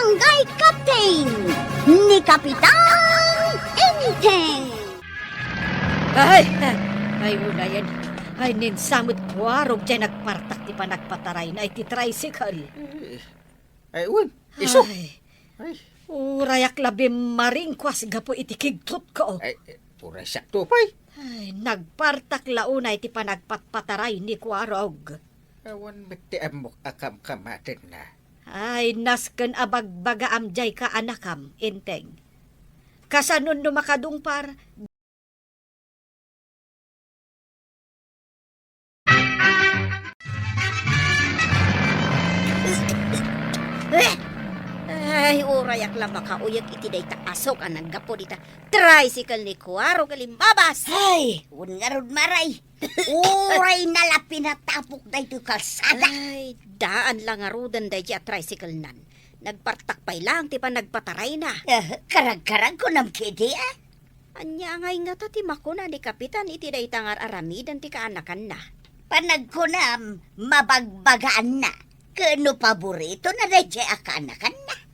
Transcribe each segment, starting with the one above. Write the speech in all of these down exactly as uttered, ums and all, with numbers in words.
Barangay Captain ni Kapitan Enteng. Ay, ay, unayen. Ay, ninsamet kuarog jay nagpartak ti panagpatarayna iti tricycle. Ay, wen, isu. Ay, Ay. Urayak labi maringkuas gapu iti kigtotko. Ay, uray siak to pay. Ay, nagpartak la unay ti panagpatpataray ni kuarog. Awan met ti ammok a kamkamatenna. Ay, nasken a bagbagaam jay kaanakam, Enteng. Kasano no makadungpar, Ay, urayak la makauyeg iti dayta asok a naggapu dita tricycle ni kuarog a limbabas. Ay, wen ngarud, Maray. Uray na la pinatapok daytoy kalsada. Ay, daan la ngaruden daydi a tricycle nan. Nagpartak pay laeng ti panagpatarayna. Eh, karagkarag kunam ketdi, ah? Ania ngay ngata ti makuna ni Kapitan iti dayta nga ar-aramiden ti kaanakanna? Panagkunam, mabagbagaanna, ken no paboritona daydiay a kaanakanna.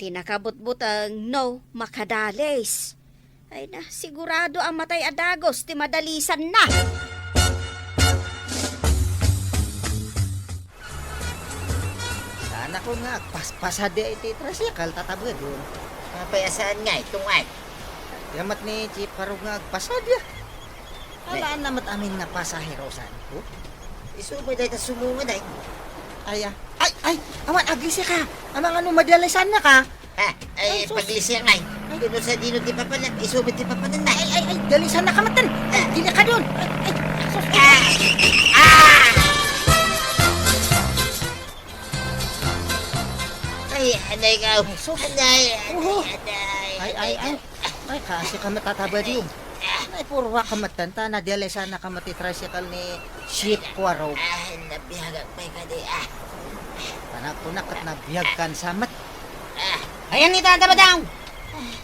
Ti nakabutbuteng, no, makadalis. Ay na, sigurado a matay a dagus ti madalisanna. Saanakon nga agpaspasadi iti tricycle, Tata Bedong. Apay a saan ngay, tungay? Dayta met ni Chief Kuarog nga agpasadi. Alaanna met amin nga pasahero, saan ko? Isu met dayta sumunga, day. Ay, ah. Ay, ay, awan, aglisiak. Amangan no madalisannaka. Ah, ay, ay, sus. Paglisiak ngay. Ay. Ino sa dino ti papanak? Isu met ti papanak na. Ay, ay, ay, dalisannaka met. Ay, ah, dili ka doon. Ay, ay, sus. Ah! Ah! Ay, anay nga. Ay, sus. Anay, anay, oho, anay, ay, ay, anay. Ay, ay. Ay, kasi ka met, Tata Bedong. Ay, purwa ka met, ta nadalisannaka met ti tricycle ni Chief Kuarog. Ah, nabiagak pay kadi, ah. Panagkunak ket nabiag kan sa met. Ah. Ayan ni Tata Bedong.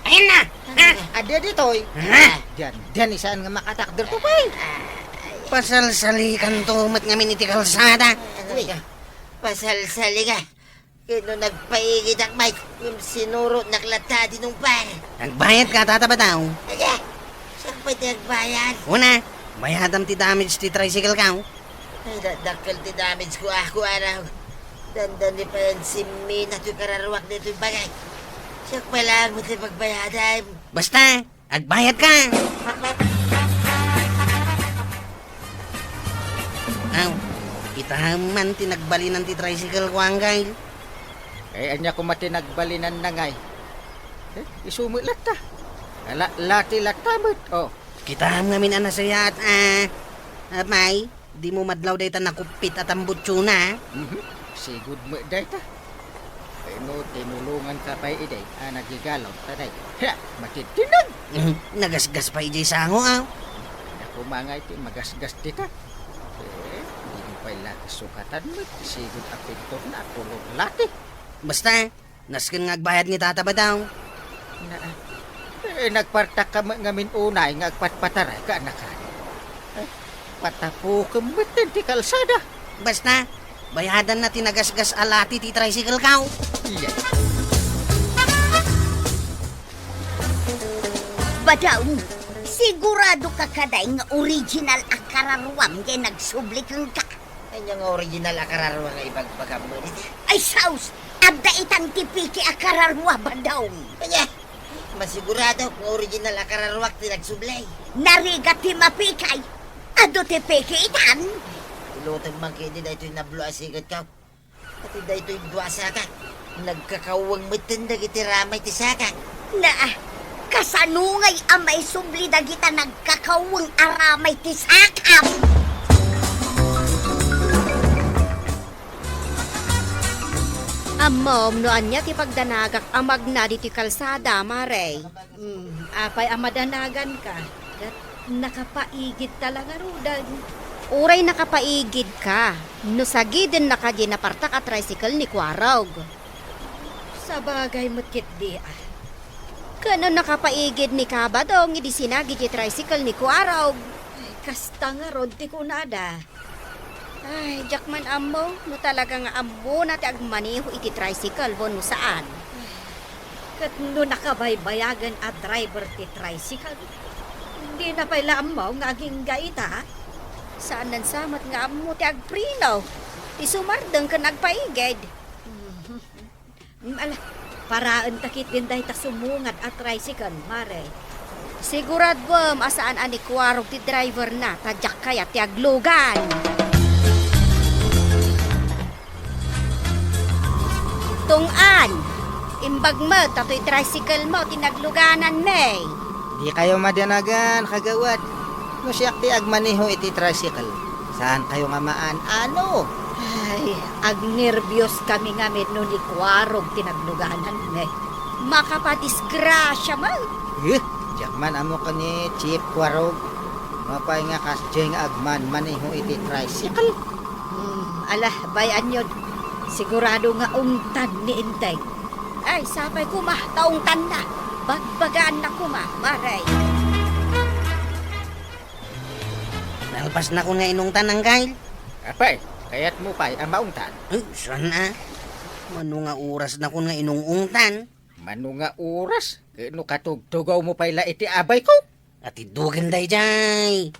Ayan na. Ha? Adi ditoy. Ha? Diyan, diyan, isaan nga makatakder to, pay. Pasalsalikan to met ngamin iti kalsada. Uy, pasalsali ka. Ket no nagpaigidak, Mike, ngem sinurotnak latta a dinungpal. Agbayadka, Tata Bedong? Aya, siak pay ti agbayad. Una, bayadam ti damage ti tricycle ko. Ay, da-, dakkel ti damage ko, ah, kuarog. Dandani pay a simminat toy kararuak ditoy bagay. Siak pay laeng met ti pagbayadam. Basta, agbayadka! Aw, ita man ti nagbalinan ti tricycle ko, Angel. Eh, ania koma ti nagbalinanna ngay? Eh, isu met latta. Ala, lati latta met, oh. Kitam ngamin a nasayaat, ah, apay. Dimo madlaw dayta nakuppit a tambutsona, a? Mhm. Sigud met dayta. Wenno tinulonganka pay idi a nagigalaw ta dayta. Ha! Matidinag! Mhm. Nagasgas pay idiay sango, a? Ania koma ngay ti magasgas dita. Eh, dimo pay la sukatan met ti sigud a pintorna a kolor lati. Basta, nasken nga agbayad ni Tata Bedong. Na, eh, nagpartakka met ngamin unay nga agpatpataray kaanakami. Eh, patapokem metten ti kalsada. Basta, bayadanna ti nagasgas a lati ti tricycle ko. Iya. Bedong, siguradoka kadi nga original a kararuam jay nagsubli kenka? Ania nga original a kararuam nga ibagbagam met ita? Ay, sus! Adda itan ti peke a kararua, Bedong. Ania? Masiguradok nga original a kararuak ti nagsubli. Narigat ti mapekay. Adu ti peke itan. Iluteng man ketdi daytoy nablo a siketko. Ket daytoy dua a sakak, nagkakaweng metten dagiti ramay ti sakak. Na, kasano ngay a maisubli dagita nagkakaweng a ramay ti sakam? Ammom no ania ti pagdanagak a magna ditoy kalsada, Mare? Hmm, apay a madanaganka? Ket nakapaigidta la ngaruden. Uray nakapaigidka, no sagidennaka diay napartak a tricycle ni Kuarog. Sabagay met ketdi, a. Ket no nakapaigid ni Kabadong idi sinagi diay tricycle ni Kuarog. Ay, kasta ngarud ti kunada. Ay, diak man ammo no talaga nga ammona ti agmaneho iti tricycle wenno saan. Ket no nakabaybayagen a driver ti tricycle, dina pay la ammo nga agingga ita. Saanen sa met nga ammo ti agpreno, ti sumardeng ken agpaigid. Mm, ala, paraenta ketdin dayta sumungad a tricycle, Mare. Siguraduem a saan a ni Kuarog ti driverna, ta diak kayat ti aglugan. Tong-an, imbag met ta toy tricycle mo ti naglugananmi. Dikayo madanagan, kagawad. No siak ti agmaneho iti tricycle, saankayo nga maan-ano? Ay, agnerbios kami ngamin no ni Kuarog ti naglugananmi. Makapadisgrasia met. Eh, diak man ammo ken ni Chief Kuarog. Mapay nga kasdiay nga agmanmaneho iti tricycle. Hmm, ala, bay-anyon. Sigurado nga ungtan ni Enteng. Ay, sapay koma, ta ungtanna. Bagbagaanna koma, Mare. Nalpasnakon nga inungtan, Angkel. Apay, kayatmo pay a maungtan? Ay, saan a? Mano nga orasnakon nga inung-ungtan? Mano nga oras? Ket no katugtugawmo pay la iti abayko? Atiddogen daydiay.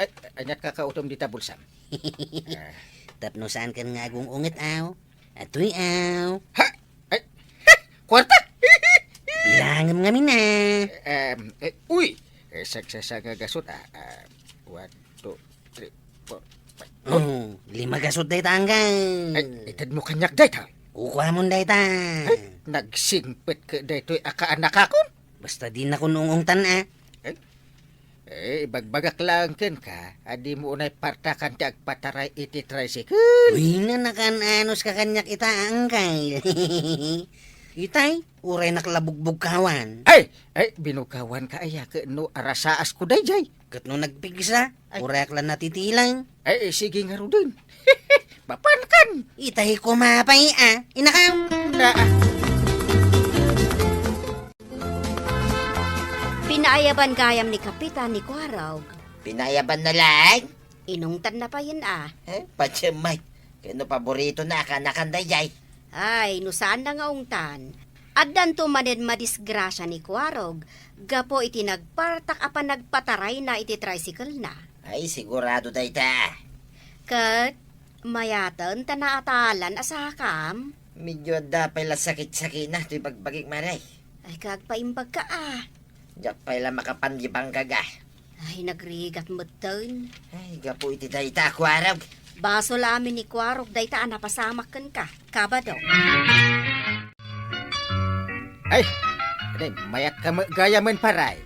Ay, aniat kakautom dita bulsam? Ah. Tapno saankan nga agung-unget, aw? Atoy, aw. Ha? Ay, ha! Kuarta! Bilangem ngamin, a. Em, eh, uy! Eh, sagsasanga gasut, ah. Ah, one, two, three, four, five. Oh, lima gasut dayta, Angkel. Ay, itedmo kaniak dayta. Kukuamon dayta. Ay, nagsingpet ket daytoy a kaanakakon. Basta dinakon ung-ungtan, a. Eh, eh, ibagbagak laeng kenka a dimo unay partakan ti agpataray iti tricycle. Uy, nga nakaan-anos ka kaniak ita, Angkel. Itay, uraynak la bugbugkawan. Ay, ay, binugkawanka aya ket no arasaas ko daydiay. Ket no nagpigsa, ay, urayak la natitilang. Ay, eh, sige ngaruden. Mapankan. Itay koma pay, a. Inakam. Na, ah. Pinaayaban gayam ni Kapitan ni Kuarog. Pinaayabanna laeng? Inungtanna payen, a. Eh, patsemay. Ket no paboritona a kaanakan daydiay. Ay, no saanna nga ungtan. Addanto manen madisgrasia ni Kuarog gapu iti nagpartak a panagpatarayna iti tricycle-na. Ay, sigurado dayta. Ket mayaten ta naatalan a sakam. Medyo adda pay la sakit-sakitna toy bagbagik, Mare. Ay, kagpaimbagka, a. Diak pay la makapanlibanggaga. Ay, nagrigat metten. Ay, gapu iti dayta a Kuarog. Basol amin ni Kuarog dayta a napasamak kenka, Kabado. Ay, ay, mayatka met gayamen, pare.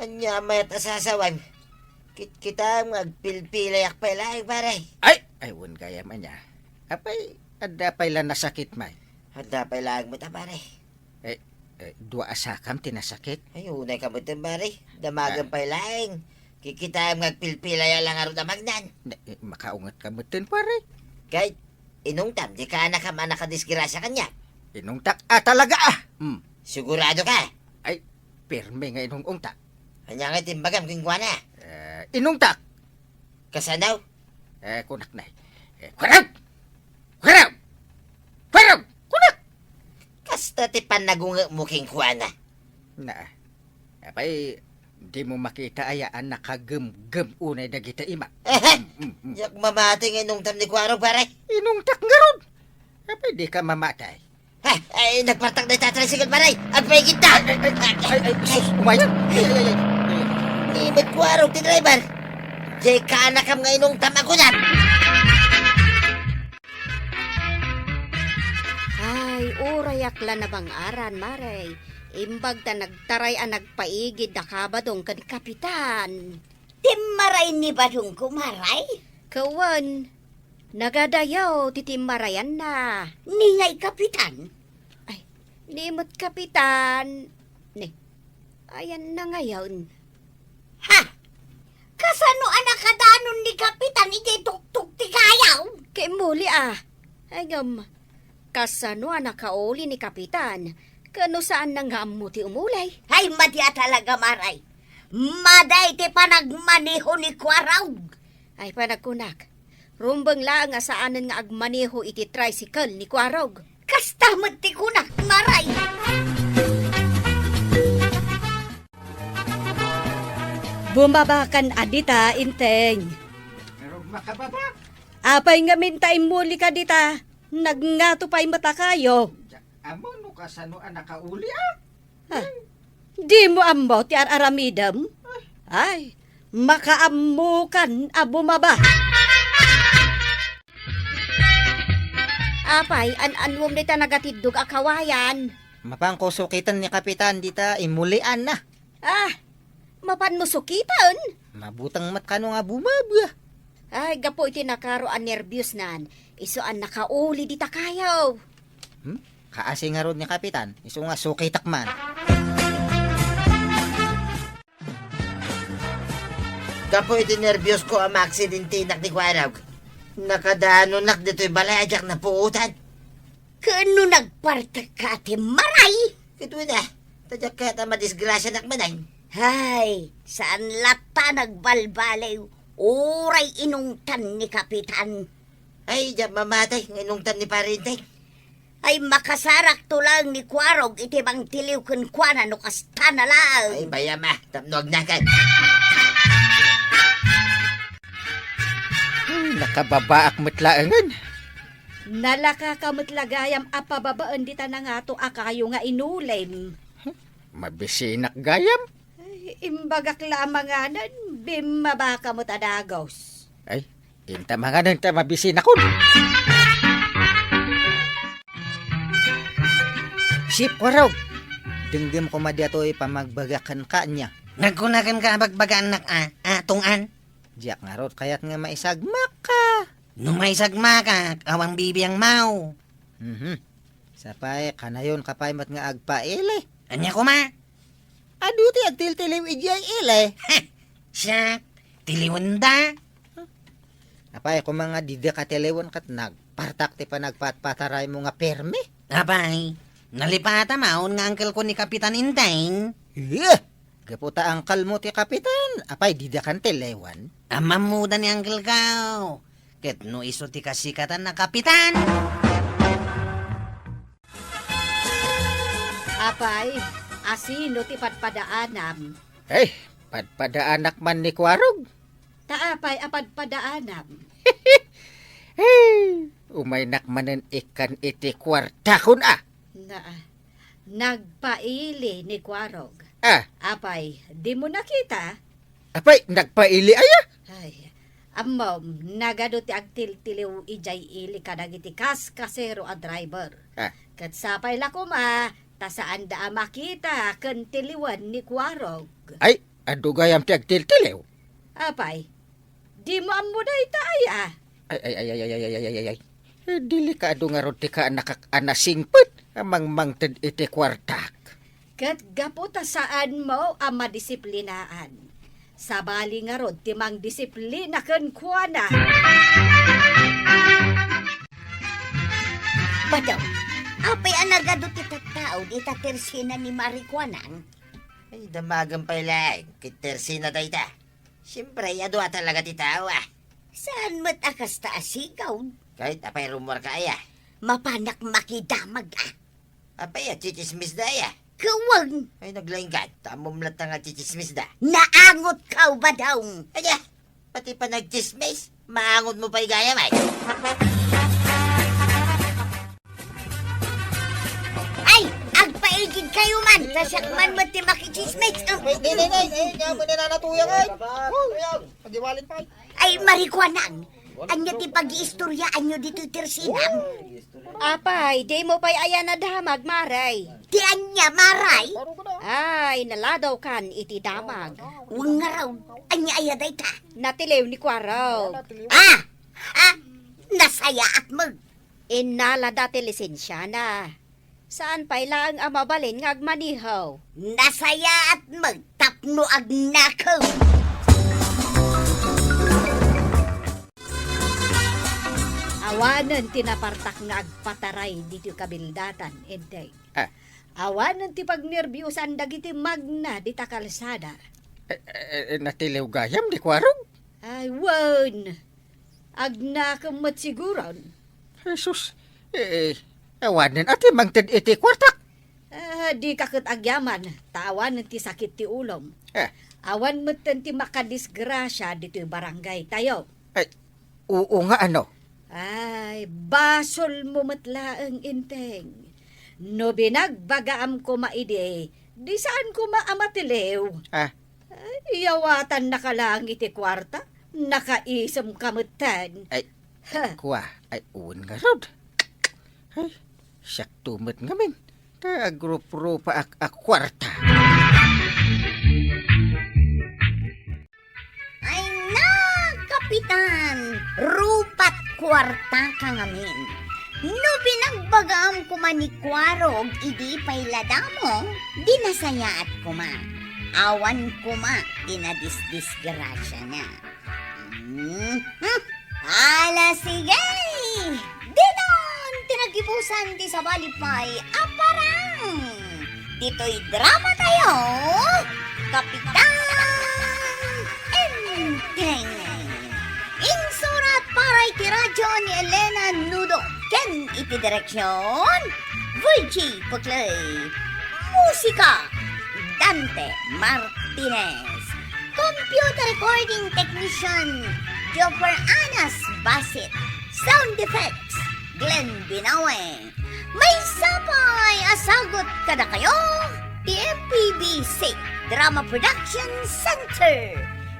Ania mayat a sasawem? Kit-, kitam nga agpilpilayak pay laeng, pare. Ay, ay, wen gayam ania. Apay, adda pay la nasakit, may? Adda pay laeng met a, pare. Eh, eh, dua a sakam ti nasakit? Ay, unay ka met, pare. Damagem pay laeng. Kikitaem nga agpilpilaya la ngarud a magnan. Na, eh, makaunget ka met, pare. Kay, inungtam, di kaanakam a nakadisgrasia kaniak. Inungtak a talaga, a! Hmm. Sigurado ka? Ay, pirme nga inung-ungtak. Ania nga ti imbagam kenkuana? Eh, inungtak! Kasano? Eh, kunak na. Eh, kunak! Kunak! Kunak! Kunak! Kasta ti pannagungekmo kenkuana. Na, apay, dimo makita aya a nakagemgem unay dagiti ima? Ehe! Mm, mm, mm. Diak mamati nga inungtam ni Kuarog, pare. Inungtak ngarud! Apay, di ka mamati. Ha? Ay, nagpartak dayta a tricycle, pare! Agpaigidta! Ay, ay, ay, ay, ay, sus, umayan! Ay, ay, ay, ay. Ni met Kuarog ti driver. Diay kaanakam nga inungtam a kunam. Ay, urayak la nabang-aran, Mare. Imbag ta nagtaray a nagpaigid da Kabadong ken Kapitan. Timmaray ni Badongko, Mare? Kawan, nagadayaw ti timmarayanna. Ni ngay Kapitan? Ay, ni met Kapitan. Ni, ayan na ngayon. Ha? Kasano a nakadanon ni Kapitan iti tuktok ti kayaw? Kay muli, a. Ay, ngem, kasano a nakauli ni Kapitan? Ken no saanna nga ammo ti umuli? Ay, madi a talaga, Mare. Madi ti panagmaneho ni Kuarog. Ay, panagkunak. Rumbeng laeng a saanen nga agmaneho iti tricycle ni Kuarog. Kasta met ti kunak, Maray. Bumabakan a dita, Inteng. Pero makababa. Apay ngamin ta immuli ka dita? Nagngato pay met a kayo. Diak ammo no kasano a nakauli, a? Ah, dimo ammo ti ar-aramidem? Ay, makaammokan a bumaba. Apay, an-anuem dita nagatiddog a kawayan? Mapanko sukiten ni Kapitan dita immulianna. Ah, mapanmo sukiten? Mabuteng met kano nga bumaba. Ay, gapu iti nakaro a nerbiosnan, isu a nakauli dita kayo. Hmm? Kaasi ngarud ni Kapitan, isu nga sukitek man. Gapu iti nerbiosko a maaksidentinak ni Kuarog, nakadanonak ditoy balay a diak napuotan. Ken no nagpartek ka ti Maray? Ket wen a, ta diak kayat a madisgrasianak manen. Hay, saan latta nagbalbaliw, uray inungtan ni Kapitan. Ay, diak mamatay nga inungtan ni Pare Inteng. Ay, makasarakto laeng ni Kuarog iti mangtiliw kenkuana no kastana laeng. Ay, bayam a, tapno agnakan. Ay, nakababaak met laengen. Nalaka ka met la gayam a pababaen dita nangato a kayo nga inulim. Mabisinak gayam? Ay, imbagak la a manganen, bimmaba ka met a dagus. Ay, inta manganen ta mabisinakon. Sip, Kuarog! Denggem koma daytoy pammagbagak kenka ania. Nagkuna kenka a bagbagaannak a, a, tunggan? Diak ngarud kayat nga maisagmakka. No maisagmakak, awan bibiangmo. Mhm. Sapay, kanayonka pay met nga agpaili. Ania koma? Adu ti agtiltiliw idiay ili. Heh! Siak, tiliwenda. Apay, koma nga dida katiliwen ket nagpartak ti panagpatpataraymo nga pirmi? Apay, nalipata maon nga angkelko ni Kapitan Inteng. Eh! Gapu ta angkelmo ti kapitan, apay, dida kan tiliwen? Ammammoda ni angkelko. Ket no isu ti kasikatan a kapitan. Apay, asino ti padpadaanam? Ay, padpadaanak man ni Kuarog. Ta apay a padpadaanam? Hey, umaynak manen ikkan iti kuartakon a. Na, nagpaili ni Kuarog. Ah. Apay, dimo nakita? Apay, nagpaili aya? Ay, ammom, nagadu ti agtiltiliw idiay ili kadagiti kaskasero a driver. Ah. Ket sapay la koma, ta saanda a makita ken tiliwen ni Kuarog. Ay, adu gayam ti agtiltiliw? Apay, dimo ammo dayta aya? Ay, ay, ay. Eh, delikado ngarud ti kaanakak a nasingpet a mangmangted iti kuartak. Ket gapu ta saanmo a madisiplinaan, sabali ngarud ti mangdisiplina kenkuana. Badaw, apay a nagadu ti tattao dita tersina ni Marikuanang? Ay, damagem pay laeng ket tersina dayta. Siempre, adu a talaga ti tao, ah. Saan met a kasta a sigaw? Kahit apay rummuarka aya. Mapanak makidamag, ah. Apay, a, tsitsismis da aya. Kawan! Ay, naglaingkan. Tamom latta nga tsitsismis da. Naangot ka, Ubadong! Aya, pati pa nagtsismis, maangot mo pay gayam, ay. Ay, agpaigid kayo man, ta siak man met ti makitsismis. Ay, di, di, di, di, di, di, di, nanatuyang, ay. Tuyang, magiwalit pa, ay. Ay, Marikuanang, ania ti pagiistoryaanyo ditoy tersinam? Apay, dimo pay aya nadamag, Maray? Ti ania, Maray? Ay, naladaw kan iti damag. Wen ngarud, ania aya dayta? Natiliw ni Kuarog. Ah! Ah! Nasayaat met. Innala da ti lisensiana. Saan pay laeng a mabalin nga agmaneho. Nasayaat met tapno agnakem. Awanen ti napartak nga agpataray ditoy kabildatan, Enteng. Ah. Awanen ti pagnerbiosan dagiti magna dita kalsada. Eh, eh, eh, natiliw gayam ni Kuarog? Ay, wen. Agnakem met siguron. Jesus, eh, eh, Awanen a ti mangted iti kuartak. Ah, dika ket agyaman, ta awanen ti sakit ti ulom. Eh. Awan metten ti makadisgrasia ditoy barangaytayo. Ay, oo nga, ano? Ay, basolmo met laeng, Enteng. No binagbagaam koma idi, di saan koma a matiliw. Ah. Ay, iyawatannaka laeng iti kuarta, nakaisemka metten. Ay, Ha. Kua, ay, wen ngarud. Ay, siakto met ngamin. Ta agruprupaak a kuarta. Ay na, Kapitan! Rupat kuartaka ngamin. No binagbagaam koma ni Kuarog idi pay la damo, di nasayaat koma. Awan koma ti nadisdisgrasiana. Hmm? Ala, sige! Dinon ti nagibusan ti sabali pay a parang! Ditoy drama tayo, Kapitan Enteng! Insurat para iti radyo ni Elena Nudo ken iti direksyon, Virgie Puclay. Musika, Dante Martinez. Computer recording technician, Jopper Anas Basit. Sound effects, Glenn Binawe. Maysa pay a sagut kadakayo ti M P B C Drama Production Center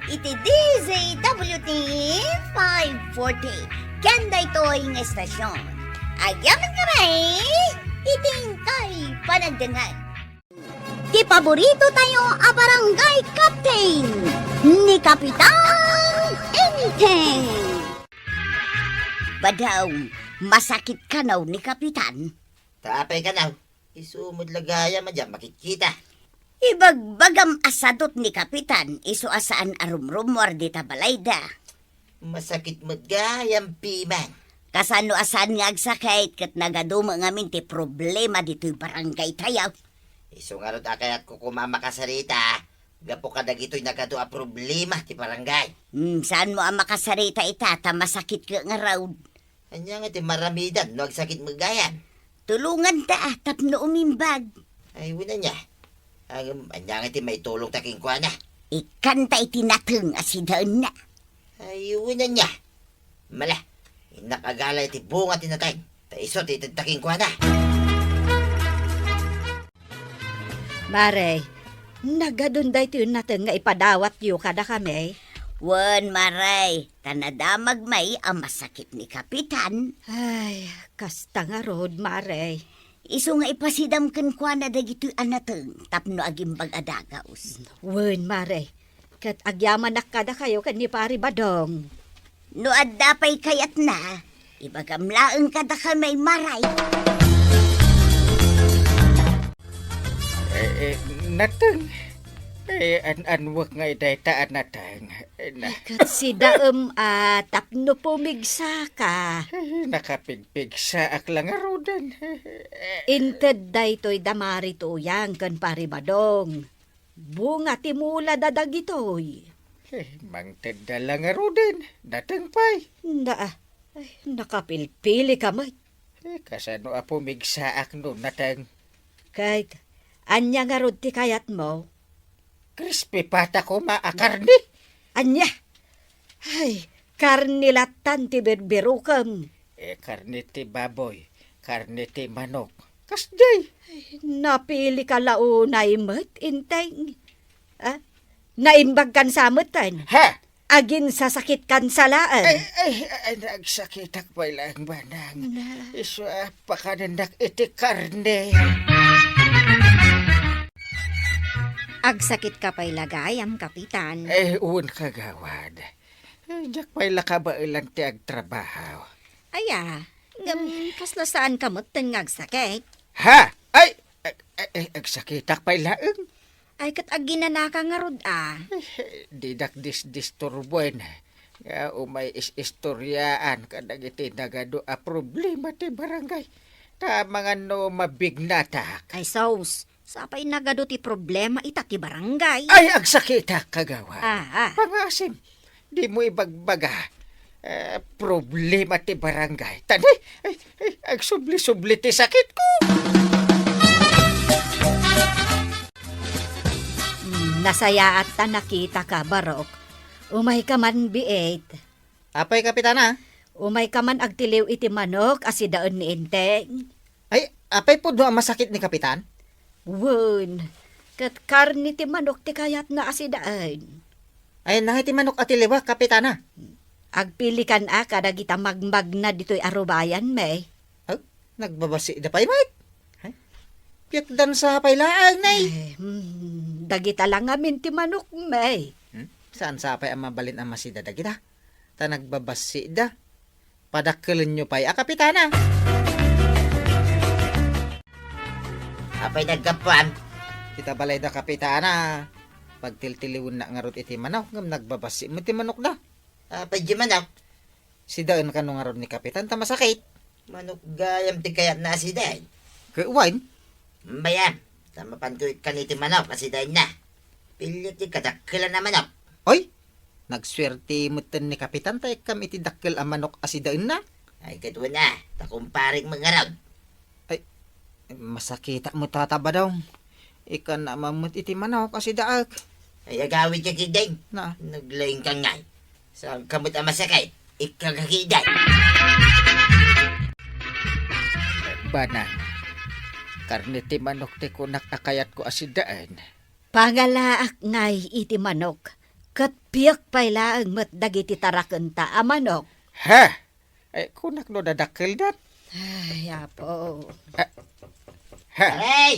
iti D Z W T five forty ken daytoy nga estasyon. Agyaman kami iti inkay panagdengngeg. Ti paborito tayo a barangay captain, ni Kapitan Enteng. Badaw, masakit kano ni Kapitan? Ta apay kano? Isu met la gayam a diak makitkita. Ibagbagam a sadut ni Kapitan, isu a saan a rumrumuar dita balayda. Masakit met gayam piman. Kasano a saan nga agsakit ket nagadu met ngamin ti problema ditoy barangay tayo? Isu ngarud a kayatko koma a makasarita gapu kadagitoy nagadu a problema ti barangay. Hmm, saanmo a makasarita ita ta masakit ket ngarud. Ania nga ti maramidan no agsakit met gayam? Tulonganta a tapno umimbag. Ay, wen ania. Ngem, ania nga ti maitulongta kenkuana? Ikkanta iti nateng a sidaenna. Ay, wen ania. Mala, innak agala iti bunga ti nateng, ta isu ti itedta kenkuana. Mare, nagadun daytoy nateng nga ipadawatyo kadakami? Wen, Mare, ta nadamag may a masakit ni Kapitan. Ay, kasta ngarud, Mare. Isu nga ipasidam kenkuana dagitoy a nateng tapno agimbag a dagaus. Wen, Mare, ket agyamanak kadakayo ken ni Pari Badong. No adda pay kayatna, ibagam laeng kadakami, Mare. Eh, eh, nateng. Eh, an-anwek nga idayta a nateng. Eh, na- Ay, ket sidaem a tapno pumigsaka. Eh, nakapigpigsaak la ngaruden. Inted daytoy da Mari Tuyang ken Pari Badong. Bunga ti mulada dagitoy. Eh, mangtedda la ngaruden, nateng pay. Na, ay, nakapilpilika met. Eh, kasano a pumigsaak no nateng? Ket, ania ngarud ti kayatmo? Crispy pata koma a karne. Ania? Ay, karne lattan ti birbirukem. Eh, karne ti baboy, karne ti manok. Kasdiay. Ay, napilika la unay met, Enteng. Ah, naimbagkan sa metten. Ha? Aginsasakitkan sa laeng. Ay, ay, ay, nagsakitak pay laeng banag. Na. Isu a pakanennak iti karne. Agsakitka pay la gayam, Kapitan. Eh, wen, kagawad. Eh, diak pay la kabaelan ti agtrabaho. Aya, ngem kasla saanka metten nga agsakit? Ha? Ay, ag-, ag-, ag-, agsakitak pay laeng. Ay, ket aginanaka ngarud a. Eh, didak disdisturbuen nga umay is-istoriaan kadagiti nagadu a problema ti barangay. Ta amangan no mabignatak. Ay, sus, sapay nagadu ti problema ita ti barangay. Ay, agsakitak, kagawad. Ah, ah. Pangasim, dimo ibagbaga. Eh, problema ti barangay. Tani, ay, ay, agsubli-subli ti sakitko. Hmm, nasayaat ta nakitaka, Barok. Umayka man, biit. Apay, Kapitana? Umayka man agtiliw iti manok a sidaen ni Enteng. Ay, apay pudno a masakit ni Kapitan? Wen, ket karne ti manok ti kayatna a sidaen. Ay, nangay ti manok a tiliwak, Kapitana? Agpilikan a kadagita magmagna ditoy a rubayan, may. Ay, nagbabasida pay met. Ay, piakdan sa pay laeng, nay. Ay, hmm, dagita lang ngamin ti manok, may. Hmm? Saan sa pay a mabalin a masida dagita? Ta nagbabasida. Padakkelenyo pay a Kapitana. Apay naggapuan? Ita balayda, Kapitana. Pagtiltiliwenna ngarud iti manok, ngem nagbabassi met ti manokda. Apay di manok? Sidaen kano ngarud ni Kapitan ta masakit. Manok gayam ti kayatna a sidaen. Ket wen? Bayam, ta mapanko ikkan iti manok a sidaenna. Pillit ti kadakkelan a manok. Oy, nagsuerte metten ni Kapitan ta ikkam iti dakkel a manok a sidaenna. Ay, ket wen a, ta kumparik met ngarud. Ay, masakitak met, Tata Badong. Ikkan a mammet iti manok a sidaek. Ay, agawidka ketdin. Na. Naglaingka ngay. Saan ka met a masakit? Ikka ka ketdin. Banang, karne ti manok ti kunak a kayatko a sidaen. Pangalaak ngay iti manok, ket piek pay laeng met dagiti tarakenta a manok. Ha? Ay, kunak no dadakkeldan. Ay, Apo. Ah. Ha? Pare!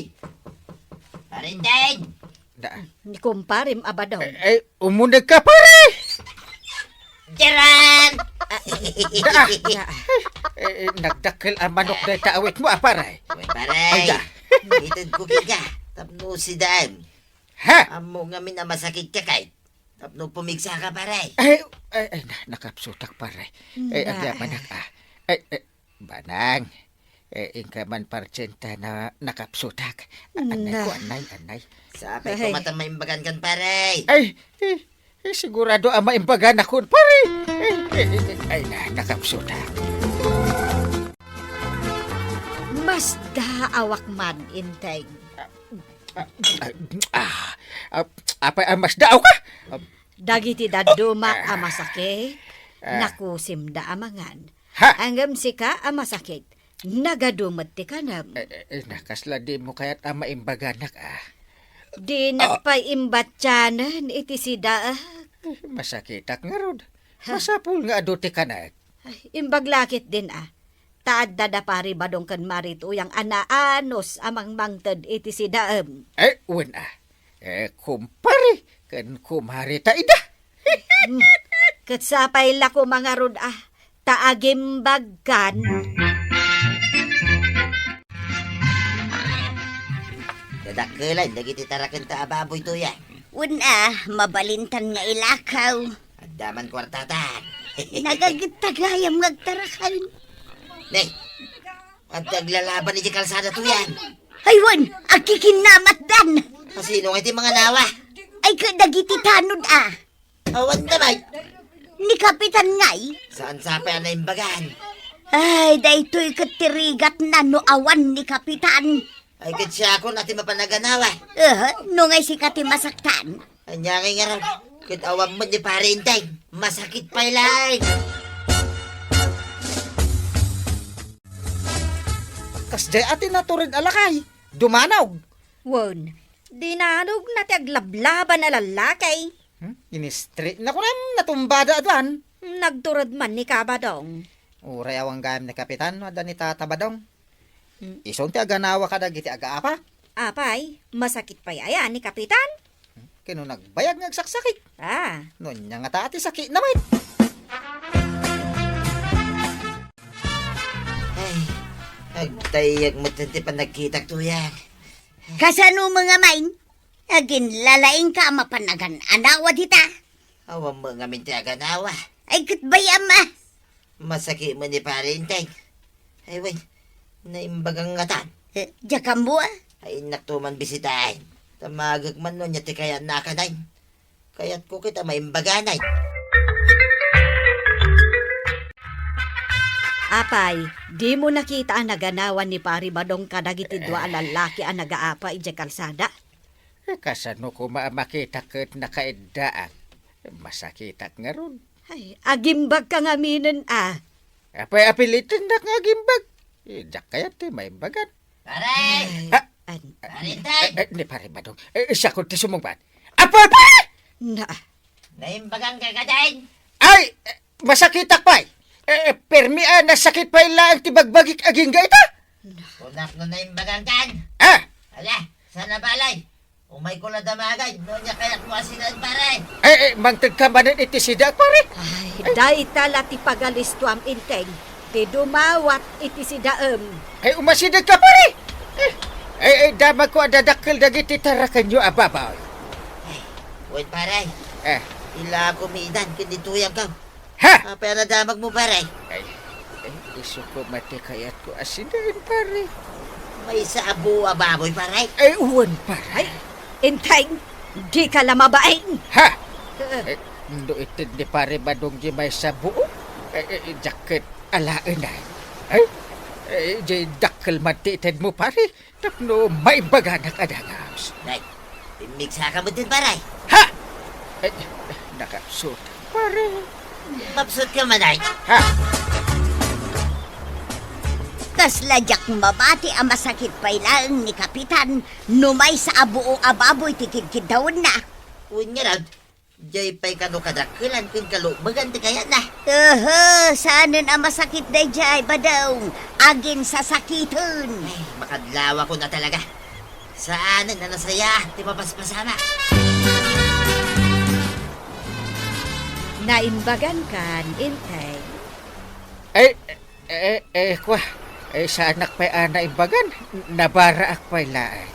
Pare Enteng! Da. Ni kumparem a Badong. Ay, ay, umuneg ka, pare! Diran! Da. Da. Eh, eh, nagdakkel a manok dayta awitmo, a, pare. Uy, pare. Ay, da. Itedko kenka. Tapno sidaem. Ha? Ammo ngamin a masakitka kay. Tapno pumigsaka, pare. Ay, ay, ay, na-, nakapsutak, pare. Ay, na- agyapanak, ah. Ay, ay, Banang. Eh, inka man partsenta na nakapsutak. A-, anay ko, anay, anay. Sapay ko mata maimbagan kan, pare. Ay, eh, eh, sigurado a maimbaganak, pare. Eh, eh, eh, ay, na-, nakapsutak. Masdaawak man, Enteng. Ah, ah, ah, ah, apay a masdaawka? Ah, dagiti dadduma a masakit, ah, nakusimda a mangan. Ha? Ngem sika a masakit, nagadu met ti kanem. Eh, eh, eh, nakasla dimo kayat a maimbaganak, ah. Dinak pay imbattianen iti sidaek. Eh, masakitak ngarud. Ha? Masapul nga adu ti kanek. Ay, imbag la ketdin, ah. Ta adda da Pari Badong ken Mari Tuyang a naanus a mangmangted iti sidaem. Eh, wen, ah. Eh, kumpare ken kumare ta ida. Hmm. Ket sapay la koma ngarud, ah, ta agimbagkan. Dadakkelan dagiti tarakenta a baboy, Tuyang. Wen, ah, mabalintan nga ilakaw. Adda man kuartata. Nagagitta gayam nga agtarakan. Ne, adda aglalaban iti kalsada, Tuyang. Ay, wen, agkikinnamatdan. Asino nga iti manganawa? Ay, kadagiti tanod, ah. Awan da, bay. Ni Kapitan ngay? Saan sapay a naimbagan? Ay, daytoy ket ti rigatna no awan ni Kapitan. Ay, ket siakon a ti mapan a ganawa. Eh, no ngay sika ti masaktan? Ania ngay ngarud, ket awan met ni Pare Enteng. Masakit pay laeng. Kasdiay a ti natured a lakay, dumanog. Wen, dinanogna ti aglablaban a lallaki. Hmm? Inistritna kunam, natumbada aduan. Nagtured man ni Kabadong. Uray awan gayam ni Kapitan, no adda ni Tata Badong. Hmm. Isun ti aganawa kadagiti agaapa. Apay, masakit pay aya ni Kapitan? Hmm? Ken no nagbayag nga agsaksakit. Ah. No ania ngata ti sakitna met? Ay, agtayyag met ti panagkitak, Tuyang. Kasano nga main? Aginlalaingka a mapan agan-anawa dita? Awan met ngamin ti aganawa. Ay, ket bay-am, ah. Masakit met ni Pare Enteng. Ay, wen, naimbagan ngatan. Eh, diak ammo, ah. Ay, innak to man bisitaen. Tamagek man no ania ti kayatna a kanen. Kayatko ket a maimbaganay. Apay, dimo nakita a naganawan ni Pari Badong kadagiti dua a lallaki a nagaapa idiay kalsada? Eh, kasano koma a makita ket nakaiddaak? Masakitak ngarud. Ay, agimbagka ngaminen a. Apay, apilitendak nga agimbag? Eh, diak kayat ti maimbagan. Pare! Ay, ah, an-, Pare Tay! Eh, eh, ni Pare Badong. Eh, siya ko ti sumungbat. Apo, pare! Na. Naimbagan ka kadin? Ay, eh, masakitak pay. Eh, eh, permi a nasakit pay laeng ti bagbagik agingga ita. Kunak no naimbagan kan. Ah! Ala, sana balay. Umay ko la damagay, no nia kayat mo asidan, pare. Eh, eh, mangted ka manen iti sida, pare. Ay, dayta la ti pagalistuam, Inteng, ti dumawat iti sidaem. Ay, umasideg ka, pare. Eh, eh, eh, damag ko a dadakkel dagiti tarakenyo a babaw. Ay, wen, pare. Eh. Ila ko miidan, ken ditoy aggaw. Ha? Apay a nadamag mo, pare? Ay, ay, isu ko mati kayat ko asidan, pare. Maysa a buo a baboy, pare? Ay, uwan, pare. Ay, Inteng, di ka la mabain. Ha? Eh. Eh, no ited ni Pare Badong di maysa buo, eh, eh, diak ket alaen ay. Ay, eh, di dakkel man ti ited mo, pare. Tapno maimbaganak a dangaus. Nay, pimmigsaka met din, pare. Ha? Ay, nakapsut, pare. Mapsut ka man, ay. Ha? Kasla diak mamati a masakit pay laeng ni Kapitan no maysa a buo a baboy ti kidkiddawenna. Wen ngarud, Jay pay kano kadakkelan ken kalumegan ti kayatna. Aha, saanen a masakit dayjay, Badong. Aginsasakiten. Ay, makadlawakon a talaga. Saanen a nasayaat ti mapaspasama. Naimbagan kan, Inteng? Ay, Eh, eh, kua, eh, saanak pay a naimbagan, nabaraak pay laeng.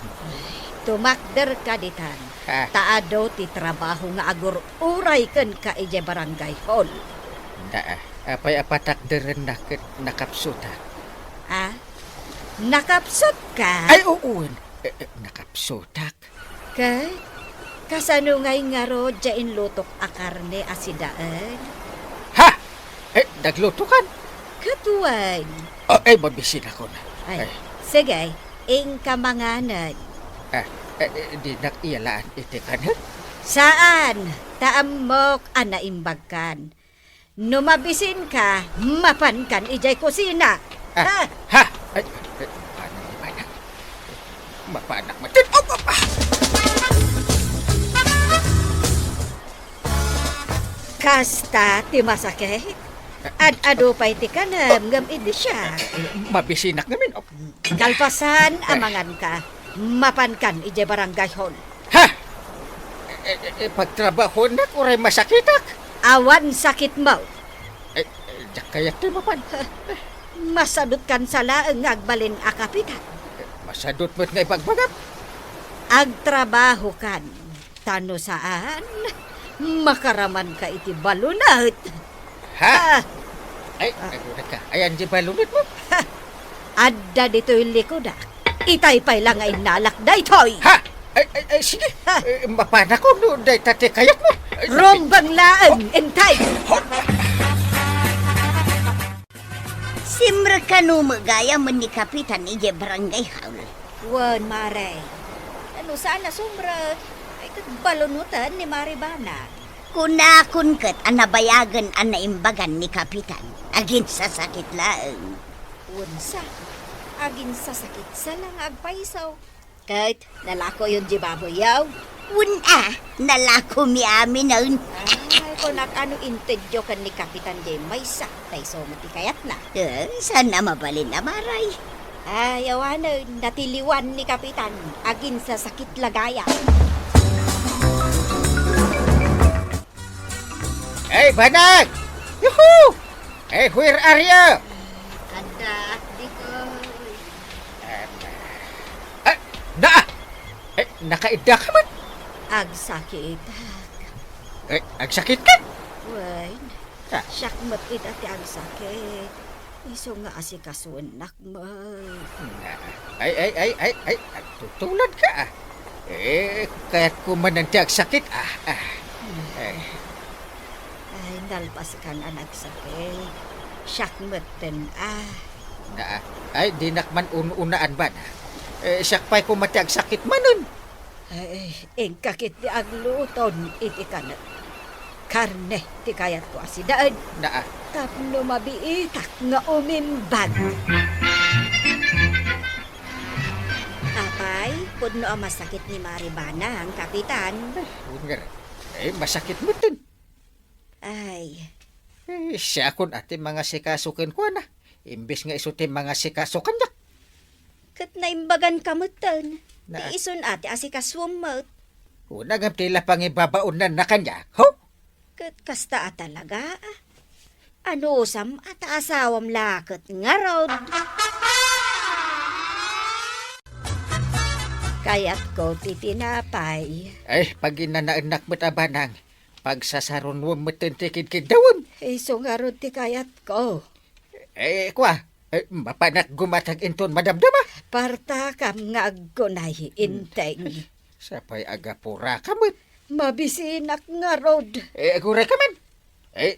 Tumakder ka ditan, Ah. ta adu ti trabaho nga agur-uray kenka idiay barangay hall. Na, apay a patakderennak ket nakapsutak? Ah? Nakapsut ka? Ay, uwen. Eh, eh, nakapsutak. Ket kasano ngay ngarud diay inlutok a karne a sidaen? Ha? Eh, naglutokan? Ket wen. Oh, eh, mabisinakon. Ay, Eh. sige, inka manganen. Ah, eh, eh, dinak iyalaan iti kanen? Saan, ta ammok a naimbagkan. No mabisinka, mapankan idiay kusina. Ah, Ha? ha? Ay, ay, paano ni Manang? Mapanak man. Oh, oh, ah! Kasta ti masakit. Ad-adu pay ti kanem ngem idi siak. Mabisinak ngamin. Oh. Kalpasan a Eh. manganka, mapankan idiay barangay hall. Ha? Eh, eh, eh, pagtrabahonak uray masakitak? Awan sakitmo. Eh, eh, diak kayat ti mapan. Masadutkan sa laeng nga agbalin a kapitan. Eh, masadut met nga ibagbagam. Agtrabahokan. Ta no saan, makaramanka iti balunot. Ha? Ah. Ay, Ah. agurayka. Ayan di balunotmo? Ha? Adda ditoy likudak. Itay pay la nga innalak daytoy. Ha? Ay, ay, ay, sige. Ha? Eh, mapanakon no dayta ti kayatmo. Ay, Rumbeng laeng, Oh. Intay. Oh. Simrek kano met gayam ni Kapitan idiay barangay hall? Wen, Mare. No saan a sumrek, ay ket balunoten ni Mare Banag. Kunakon ket a nabayagen a naimbagan ni Kapitan. Aginsasakit laeng. Wen sa, aginsasakit sa la nga agpayso. Ket nalakoyon diay baboyyo? Wen a, nalakomi aminen. Ay, kunak a no intedyo ken ni Kapitan diay maysa, ta isu met ti kayatna. Eh, saan a mabalin a Mare? Ay, awanen, natiliwan ni Kapitan, aginsasakit la gayam. Hey, Banag! Yuhu! Hey, where are you? Adda, dikoy. Em, ah, na! Eh, nakaidda ka man? Agsakitak. Eh, agsakit ka? Wen, Ah. siak met ida ti agsakit. Isu nga asikasuennak met. Ay, ay, ay, ay, ay, agtutulad ka, ah. Eh, kayat ko man ti agsakit, ah, ah. Eh. Ay, nalpas kan a nagsakit. Siak metten, a. Naa. Ay, dinak man un-unaan, bana. Eh, siak pay koma ti agsakit manen. Ay, inka ketdi agluton iti kanek. Karne ti kayatko a sidaen. Naa. Tapno mabiitak nga umimbag. Apay, pudno a masakit ni Mari Banang, Kapitan. Ay, wen ngarud. Eh, masakit metten. Ay. Eh, siakon a ti mangasikaso kenkuana, imbes nga isu ti mangasikaso kaniak. Ket naimbaganka metten. Na- Ti isun a ti asikasuem met. Una ngem ti la pangibabaonnanna kaniak, ho? Ket kasta a talaga, a. Anusam a ta asawam la ket ngarud. Kayatko ti tinapay. Ay, paginanaennak met a banang. Pagsasarunuem metten ti kidkiddawem. Isu ngarud ti kayatko. Eh, kua, eh, mapanak gumatag inton madamdama. Partakam nga aggunay, Inteng. Sapay agapuraka met. Mabisinak ngarud. Eh, agurayka man. Eh,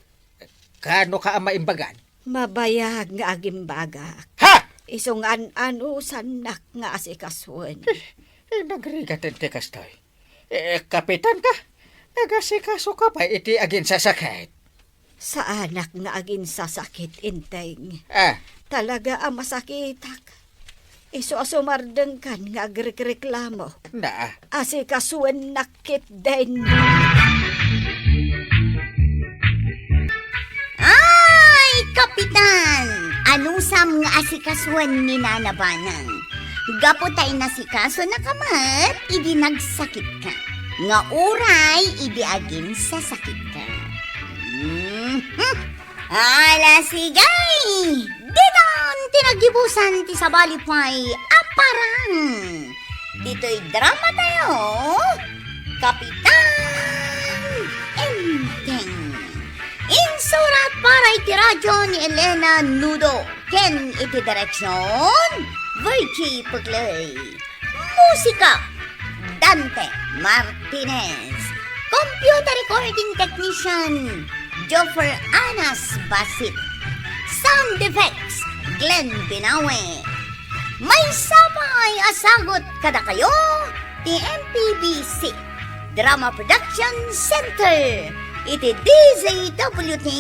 kano ka a maimbagan? Mabayag nga agimbagak. Ha? Isu nga an-anusannak nga asikasuen. Eh, nagrigat ti kastoy. Eh, kapitan ka? Nagasikaso ka pay iti aginsasakit? Saanak nga aginsasakit, Inteng. Ah. Talaga a masakitak. Isu a sumardengkan nga agrikreklamo. Naa. Asikasuennak ketdin. Ay, Kapitan! Anusam nga asikasuen ni Nana Banang? Gapu ta inasikasonaka met idi nagsakitka, nga uray idi aginsasakitka. Mhm. Ala, sige! Ditan ti naggibusan ti sabali pay a parang. Ditoy drama tayo, Kapitan Enteng. Insurat para iti radyo ni Elena Nudo ken iti direksyon, Virgie Pugley. Musika, Dante Martinez. Computer recording technician, Joffer Anas Basit. Sound effects, Glenn Binawe. Maysa pay a sagut kadakayo ti M P B C Drama Production Center iti D Z W T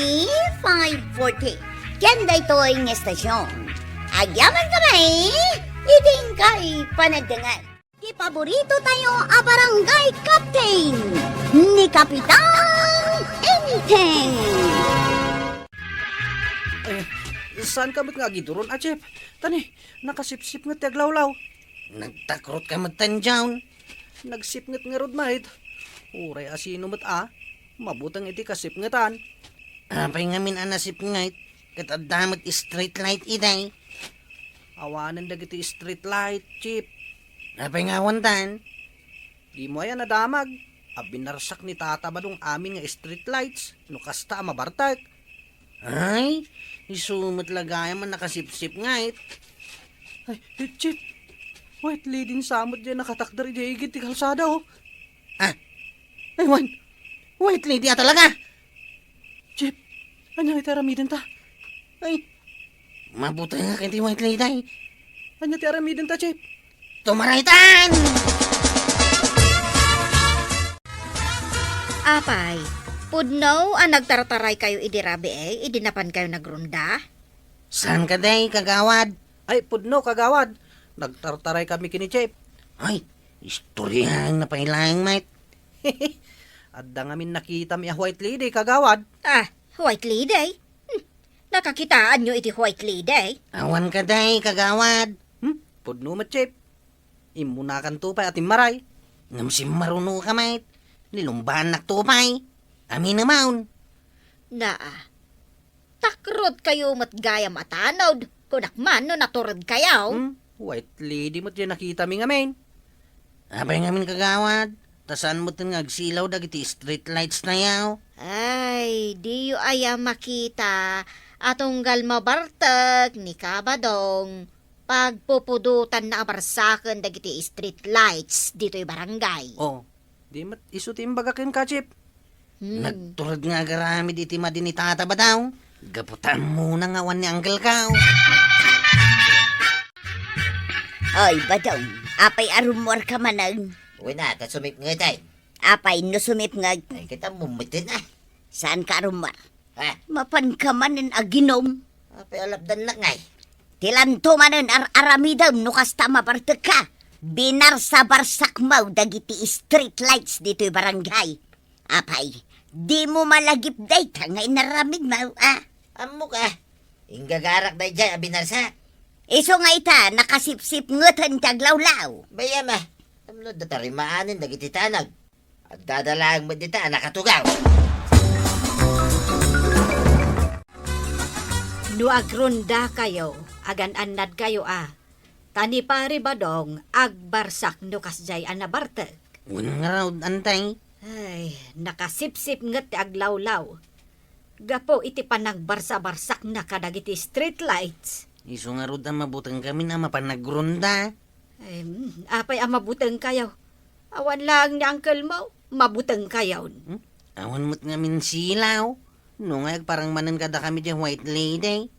five forty. Ken daytoy nga estasyon, agyaman kami iti inkay panagdengngeg. Ti paborito tayo a barangay captain, ni Kapitan Enteng. Eh, saan ka met nga agiduron, a, Jeff? Tani, nakasipsipnget ti aglawlaw. Nagtakrot ka met, Tanjaw. Nagsipnget ngarud, mait. Uray a sino met a, mabuteng iti kasipngetan. Apay ngamin a nasipnget, ket adda met street light idiay? Awanen dagiti street light, Chief. Apay nga awandan? Dimo aya nadamag a binarsak ni Tata Badong amin nga street lights no kasta a mabartek? Ay, isu met la gayam a nakasipsipnget. Ay, Chief, white lady sa met diay nakatakder idiay igid ti kalsada, oh. Ah. Ay, wen, white lady a talaga? Chief, ania iti aramidenta? Ay, mabutengak iti white lady. Ania ti aramidenta, Chief? Tumaraytan! Apay, pudno a nagtartaraykayo idi rabii, idi napankayo nagrunda? Saan kadi, kagawad? Ay, pudno, kagawad. Nagtartaraykami ken ni Chief. Ay, istoryaenna pay laeng met. Adda ngamin nakitami a white lady, kagawad. Ah, white lady? Hmm, nakakitaanyo iti white lady? Awan kadi, kagawad. Hmm, pudno met, Chief. Immunakanto pay a timmaray. Ngem simmarunoka met. Nilumbaannakto pay. Aminemon. Naa. Takrotkayo met gayam a tanod. Kunak man no naturedkayo. Hmm? White lady met diay nakitami ngamin. Apay ngamin, kagawad, ta saan metten nga agsilaw dagiti street lights tayo? Ay, diyo aya makita a tunggal mabartek ni Kabadong, pagpupudotanna a barsaken dagiti street lights ditoy barangay. Oh, di met isu ti imbaga kenka, Chief. Hmm. Nagtured nga agaramid iti madi ni Tata Badong. Gapu ta ammona nga awan ni Uncle Kao. Oy, Badong, apay a rummuarka manen? Wen a, ta sumipnget ay. Apay no sumipnget? Ay, kita mumiten a. Saanka a rummuar? Ha? Mapanka manen aginom? Apay a lapdannak ngay? Ti lanto manen ar-aramidem no kasta a mabartekka. Binarsa-barsakmo dagiti street lights ditoy barangay. Apay, dimo malagip dayta nga inaramidmo, a? Ammok a. Inggagarak daydiay a binarsak. Isu nga ita, nakasipsipngeten ti aglawlaw. Bay-am a. Tapno adda tarimaanen dagiti tanag. Addada laeng met dita a nakatugaw. No agrondakayo, agan-annadkayo a. Ta ni Pari Badong, agbarsak no kasdiay a nabartek. Wen ngarud, Antay. Ay, nakasipsipnget ti aglawlaw. Gapu iti panagbarsa-barsakna kadagiti street lights. Isu ngarud a mabutengkamin a mapan agronda. Em, apay a mabutengkayo? Awan laeng ni unclemo, mabutengkayon. Hmm? Awan met ngamin silaw. No nga agparang manen kadakami diay white lady.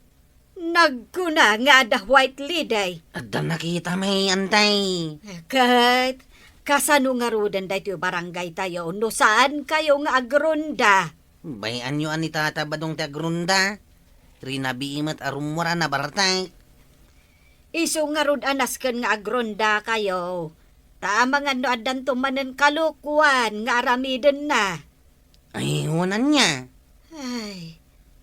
Nagkuna nga adda white lady. Adda nakitami, Antay. Ket, kasano ngaruden daytoy barangaytayo no saankayo nga agronda? Bay-anyo a ni Tata Badong ti agronda. Rinabii met a rummuar a nabartek. Isu ngarud a nasken nga agrondakayo. Ta amangan no addanto manen kalokuan nga aramidenna. Ay, wen ania? Ay,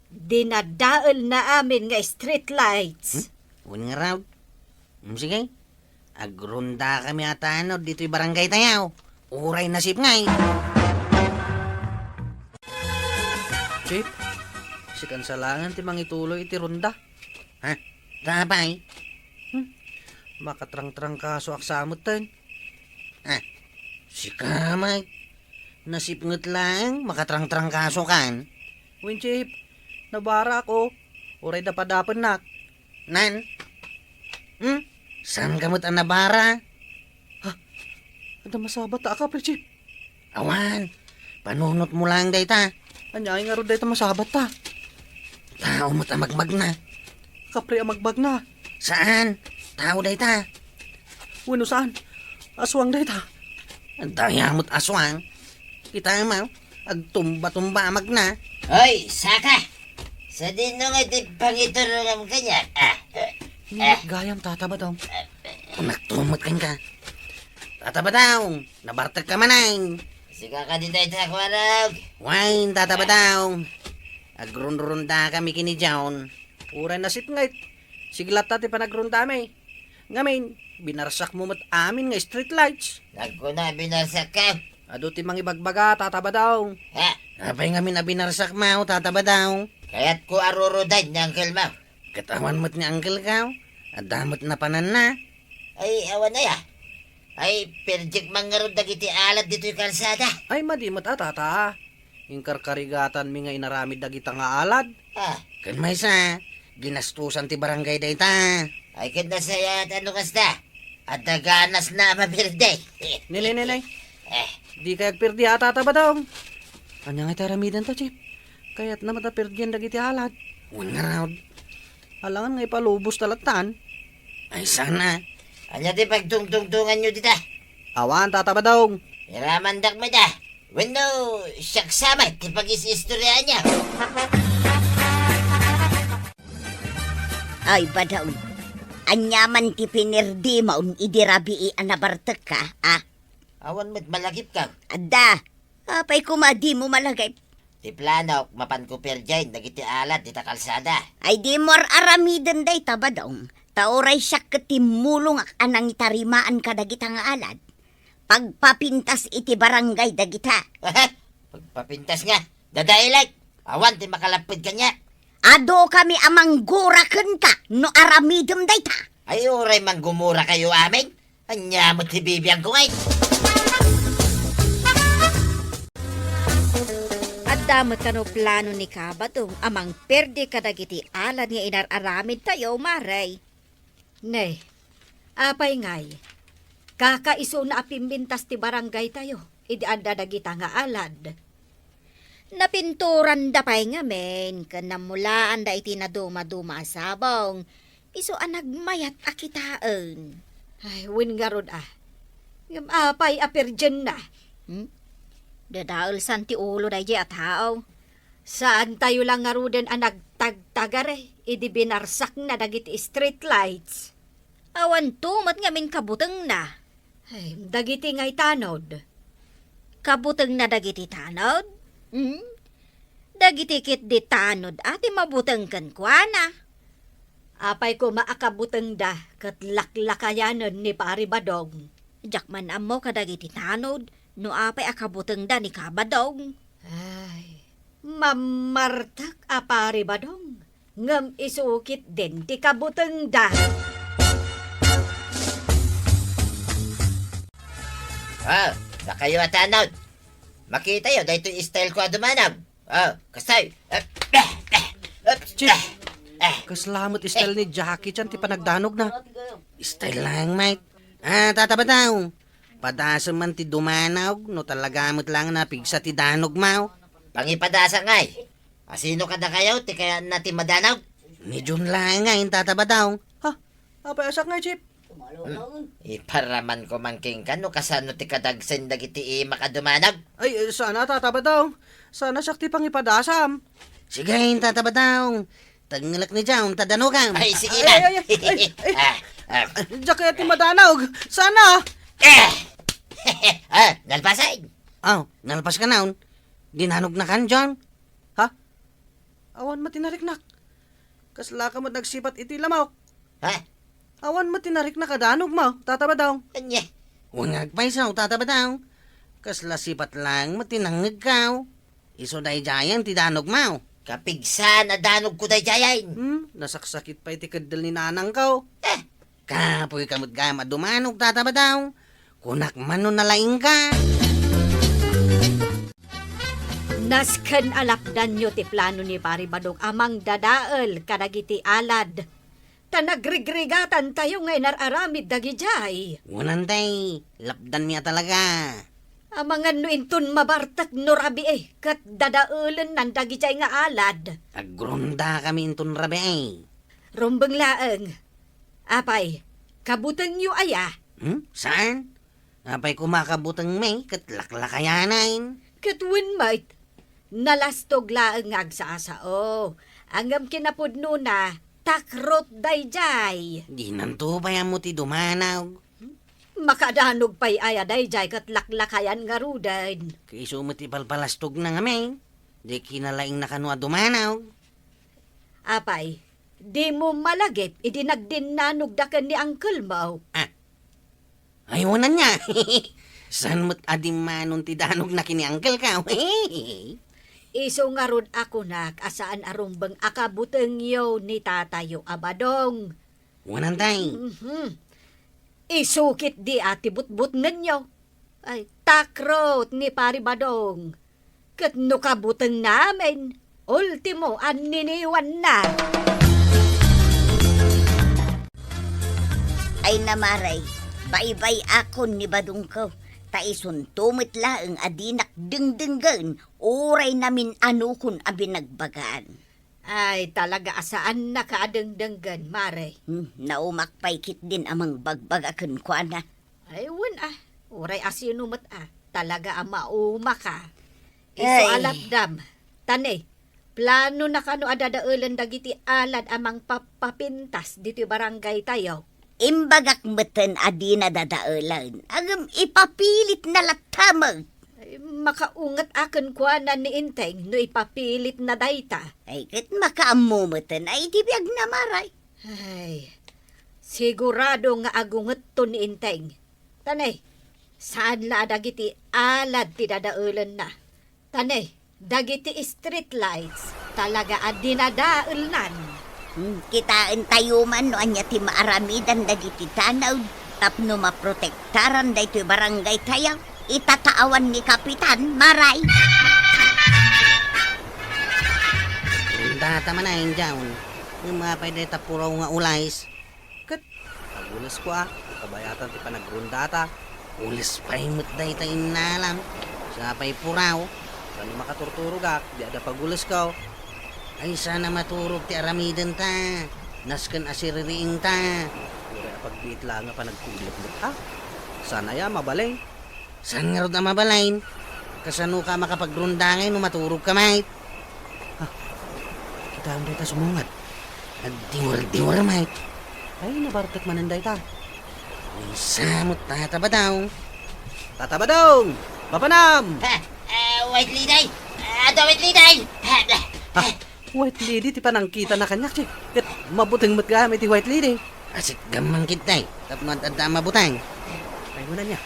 dinadaelna amin nga street lights. Hmm? Wen ngarud? Hmm, sige. Agrondakami a tanod ditoy barangaytayo. Uray nasipnget. Chief, sikan sa laengen ti mangituloy iti ronda. Ha? Ta apay? Hmm? Makatrangtrangkasoak sa metten. Ah, sika, Mike. Nasipnget laeng, makatrangtrangkasokan. Wen, Chief, nabaraak. Uray dapadapennak. Nan? Hmm? Saanka met a nabara? Ha? Adda masabatta a kapri, Chief? Awan. Panunotmo laeng dayta. Aniay ngarud dayta masabatta? Tao met a magmagna. Kapri a magbagna? Saan. Tao dayta. Wenno saan? Aswang dayta. Dayta met aswang. Kitaem, agtumba-tumba a magna. Hoy, saka! Sadino nga ti pangiturongam kaniak? Ah, eh, Nilak eh. Gayam, Tata Badong. Kunak tumot kenka. Tata Badong, nabartekka manen. Sika kadi dayta, Kuarog. Wen, Tata Badong. Agrunrundakami ken ni John. Uray nasipnget. Sige latta ti panagrundami. Ngamin, binarsakmo met amin nga street lights. Nagkuna, binarsakka? Adu ti mangibagbaga, Tata Badong. Ha? Apay ngamin a binarsakmo, Tata Badong? Kayatko a rurudaen ni unclemo. Ket awan met ni uncleko. Adda met napananna. Ay, awan aya. Ay, perdiek man ngarud dagiti alad ditoy kalsada. Ay, madi met a, Tata. Inkarkarigatanmi nga inaramid dagita nga alad. Ah. Ken maysa, ginastusan ti barangay dayta. Ay, ket nasayaat no kasta. Adda ganasna a mapirdi. Nay, nay, nay, nay. Eh. Dikay agpirdi a, Tata Badong. Ania nga iti aramidenta, Chief? Kayatna met a pirdien dagiti alad. Wen ngarud. Alangan nga ipalubos ta lattan. Ay, sana. Ania ti pagtungtungtonganyo dita? Awan, Tata Badong. Iramandak met a. Wenno, siak sa met ti pagis-istoriaanyo. Ay, Badong, ania man ti pinirdimon idi rabii a nabartekka, a? Awan met malagipka. Adda. Apay koma dimo malagip? Ti planok, mapanko pirdien dagiti alad dita kalsada. Ay, dimo ar-aramiden dayta, Badong. Ta uray siak ket timmulongak a nangitarimaan kadagita nga alad. Pagpapintas iti barangay dagita. Pagpapintas nga? Dadaelek! Awan ti makalapped kaniak. Adu kami a manggura kenka no aramidem dayta. Ay, uray manggumurakayo amin? Ania met ti bibiangko ngay? Adda met kano plano ni Kabadong a mangperde kadagiti alad nga inar-aramidtayo, Mare? Ne, apay ngay, kakaisuna a pimmintas ti barangaytayo idi adda dagita nga alad. Napinturanda pay ngamin ken nammulaanda iti nadumaduma a sabong, isu a nagmayat a kitaen. Ay, wen ngarud a. Ngem apay a perdienna? Hmm? Dadaelsan ti ulo daydiay a tao. Saantayo la ngaruden a nagtagtagare idi binarsakna dagiti street lights. Awanto met ngamin kabutengna. Ay, dagiti ngay tanod? Kabutengna dagiti tanod? Hmm? Dagiti ketdi tanod a ti mabuteng kenkuana. Apay koma a kabutengda ket laklakayanen ni Pari Badong? Diak man ammo kadagiti tanod no apay a kabutengda ni Kabadong. Ay, mammartek a Pari Badong, ngem isu ketdin ti kabutengda. Ah, dakayo a tanod. Makitayo daytoy style ko a dumanag. Ah, kastoy. Ah, ah, ah, ah, Chief, ah, ah. Kasla met style ni Jackie Chan ti panagdanogna. Style lang, mate. Ah, Tata Badong. Padasem man ti dumanaw, no talaga met lang napigsa ti danogmo. Pangipadasa ngay. Asino kadakayo ti kayaanna ti madanag? Ni John lang ngay, Tata Badong. Ha? Apay a siak ngay, Chief? Hmm. Iparaman ko man kenka no kasano ti kadagsen dagiti imak a dumanag. Ay, eh, sana, Tata Badong. Sana siak ti pangipadasam. Sige, Tata Badong. Tengngelek ni John ta danogam. Ay, sige na. Ay, ay, ay, ay, ay. Ah, ah. Diak kayat ti madanaw. Sana. Eh! Ah, nalpasen. Aw, nalpaska naon. Dinanognakan, John? Ha? Awan met ti nariknak. Kaslaka met nagsipat iti lamok. Ha? Awan met ti nariknak a danogmo, Tata Badong. Ania? Wen nga agpayso, Tata Badong. Kasla sipat lang met ti nangngegko. Isu daydiayen ti danogmo. Kapigsaan a danogko daydiayen. Hmm, nasaksakit pay ti keddel ni nanangko. Eh. Kapoyka met gayam a dumanog, Tata Badong. Kunak man no nalaingka. Nasken a lapdanyo ti plano ni Pari Badong a mangdadael kadagiti alad. Ta nagrigrigatantayo nga inar-aramid dagidiay. Wen, tay, lapdanmi a talaga. Amangan no inton mabartek no rabii ket dadaelennan dagidiay nga alad. Agrondakami inton rabii. Rumbeng laeng. Apay, kabutengyo aya? Hmm? Saan? Apay koma kabutengmi ket laklakayanen. Ket wen met, nalastog laeng nga agsasao. Ngem kinapudnona, takrot daydiay. Dinanto pay ammo ti dumanaw. Makadanog pay aya daydiay ket laklakayan ngaruden. Ket isu met ti palpalastogna ngamin. Di kinalaingna kano a dumanaw. Apay, dimo malagip idi nagdinnanogda ken ni uncle mo? Ah. Ay, wen ania. Saan met a dimmanon ti danogna ken ni uncle ko? Isu ngarud a kunak a saan a rumbeng a kabutengyo ni tatayo a Badong. Wen, tay. Mhm. Isu ketdi a ti butbutngenyo. Ay, takrot ni Pari Badong. Ket no kabutengna amin, ultimo a niniwanna. Ay, Mare, baybay-akon ni Badongko, ta isunto met laeng a dinak dengdenggen uray namin-anokon a binagbagaan. Ay, talaga a saannaka a dengdenggen, Mare. Hmm, naumak pay ketdin a mangbagbaga kenkuana. Ay, wen a, uray asino met a, talaga a maumaka. Isu a lapdam. Tane, planona kano a dadaelen dagiti alad a mangpapapintas ditoy barangaytayo? Imbagak metten a dina dadaelen, ngem ipapilitna latta met. Ay, makaunget a kenkuana ni Enteng no ipapilitna dayta. Ay, ket makaammo metten a iti biagna, Mare. Ay, sigurado nga agungetto ni Enteng. Tane, saan la a dagiti alad ti dadaelenna. Tane, dagiti street lights, talaga a dinadaelnan. Hmm, kitaentayo man no ania ti maaramidan dagiti tanod tapno maprotektaran daytoy barangaytayo. Itata awan ni Kapitan, Mare. Data man a, Injaw. Ngem apay dayta puraw nga ules? Ket agulesko a, kabayatan ti panagrondata. Ules pay met dayta innalam. Sapay puraw. Tapno makaturturogak, di adda pagulesko. Ay, saan a maturog ti aramidenta. Nasken a siririingta. Uray a pagbiit laeng a panagkuglipletka. Saan aya a mabalin? Saan ngarud a mabalin? Kasanoka a makapagrunda ngay no maturogka met? Ah, kitaem dayta sumungad. Agdiwer-diwer met. Ay, nabartek manen dayta. Maysa met Tata Badong. Tata Badong! Papanam! Ha? Ah, White Lady! Ah, adda White Lady! Ha? Ah, White Lady ti panangkitana kaniak, ti. Ket mabuteng met gayam iti White Lady. Asit gammang kitay, tapno ad-adda a mabuteng. Ay, wala niya.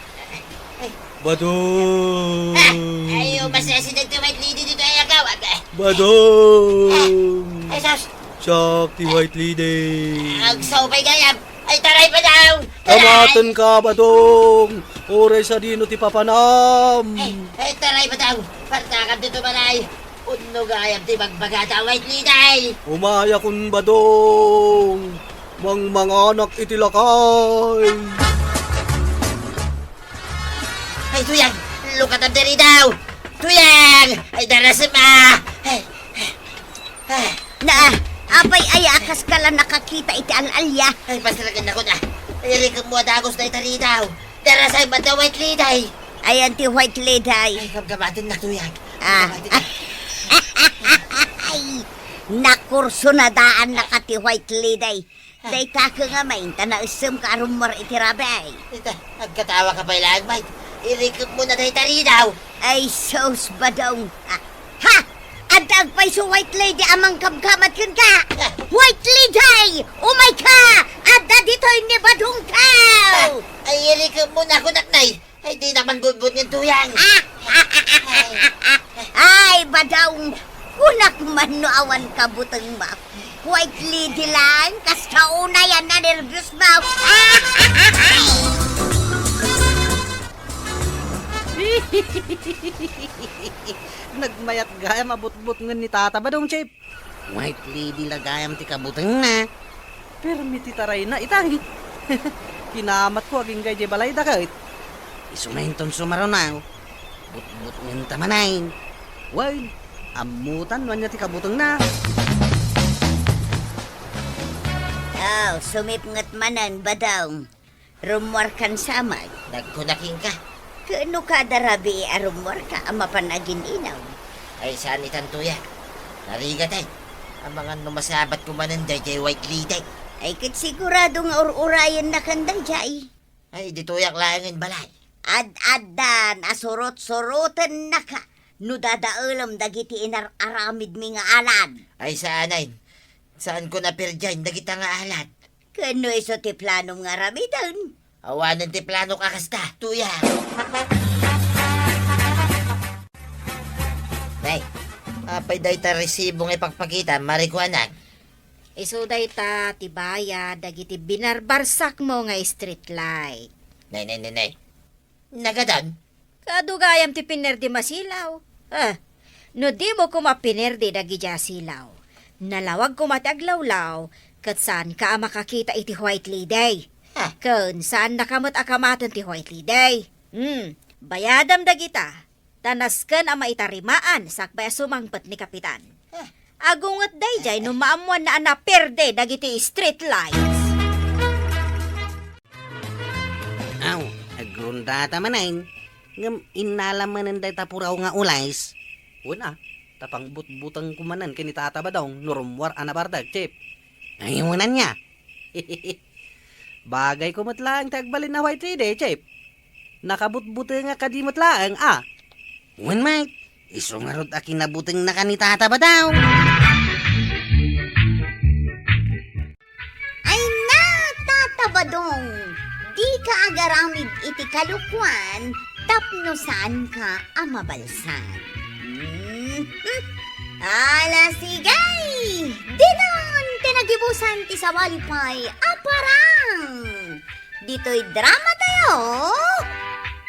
Ay. Badong! Ah, ay, umasideg ti White Lady ditoy agawad. Badong! Ay, sus! Siak ti White Lady. Agsaw pay gayam. Ay, taray, Badong! Taray! Kamatenka, Badong! Uray sadino ti papanam? Ay, ay, taray, Badong! Partakam dito, manay! Unno gayam ti bagbagata, White Lady! Umayakon, Badong! Mangmanganak iti lakay! Ay, Tuyang! Lukatam diri daw! Tuyang! Ay, darasem, ah! Ay, ah. Na, apay aya a kaska la nakakita iti al-alia? Ay, pasragen ako na. Ay, irikemmo a dagus na itaridaw. Darasay met da White Lady. Ayan ti White Lady. Ay, kamkamaten na, Tuyang. Ah. Kamkamaten na. Ay, nakursunadaan na ka ti White Lady. Dayta ka nga main, ta naessemka a rummuar iti rabii. Ita, agkatawa ka pay laeng, Mike. Irikep mo na dayta ridaw. Ay, sus, Badong. Ah, ha? Adda agpayso White Lady a mangkamkamat kenka? Ah. White Lady! Umayka! Adda ditoy ni Badong ka! Ah, ay, irikep mo na, kunak, nay. Ay, di naman budbud ng tuyang. Ay, Badong, kunak man no awan kabuteng mo. White Lady lang, kas kaunay a nanerbios mo. Nagmayat gayam a butbutngen ni Tata Badong, Chip. White Lady la gayam ti kabutengna. Permi ti tarayna, itay. Kinamatko agingga idiay balayda ket. Isu manen ton sumaruno, butbutngenta manen. Wen, ammotan no ania ti kabutengna. Aw, sumipnget manen, Badong. Rummuarkan sa met. Nagkunak kenka. Ket no kada rabii a rummuarka a mapan agin-inaw? Ay, saan itan, tuyang. Narigat, ay. Amangan no masabat ko manen daydiay White Lady. Ay, ket sigurado nga ur-urayennakan daydiay. Ay, ditoyak laengen balay. Ad-addan a surot-surotennaka no dadaelem dagiti inar-aramidmi nga alad. Ay, saan, ay. Saanko a perdian dagita nga alad. Ken no isu ti planom nga aramiden? Awanen ti planok a kasta, tuyang. Nay, apay dayta resibo nga ipakpakita, Mari, kuanak? Isu dayta ti bayad dagiti binarbarsakmo nga street light. Nay, nay, nay, nay. Nagadan? Kaadu gayam ti pinerdi masilaw. Eh, no dimo koma pinerdi dagiti asilaw, nalawag koma ti aglawlaw, ket saanka a makakita iti White Lady. Ha? Ken saannaka met a kamaten ti White Lady. Hmm, bayadam dagita, ta nasken a maitarimaan sakbay a sumangpet ni Kapitan. Ha? Agunget daydiay no maammoanna a naperdi dagiti street lights. Aw, agrundata manen. Ngem innala manen dayta puraw nga ules. Wen a, ta pangbutbutengko manen ken ni Tata Badong no rummuar a nabartek, Chip. Ay, wen ania. Bagayko met laeng ti agbalin a White Lady, Chip. Nakabutbutengak kadi met laeng, a. Wen, Mike, isu ngarud a kinabutengnaka ni Tata Badong. Ay na, Tata Badong, dika agaramid iti kalokuan tapno saanka a mabalsag. Mhm. Ala, sige! Diton ti nagibusan ti sabali pay a parang! Ditoy drama tayo,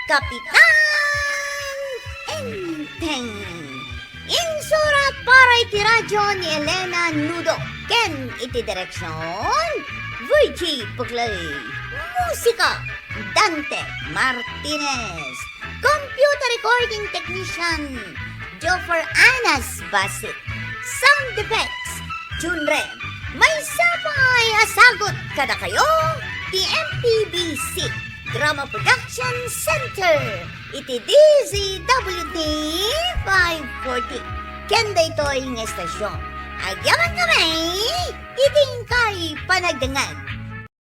Kapitan Enteng. Insurat para iti radyo ni Elena Nudo ken iti direksyon, Virgie Puglay. Musika, Dante Martinez. Computer recording technician, Jofer Anas Basit. Sound effects, Jun Rem. Maysa pay a sagut kadakayo ti M P B C Drama Production Center iti D Z W T five forty. Ken daytoy nga estasyon, agyaman kami iti inkay panagdengngeg.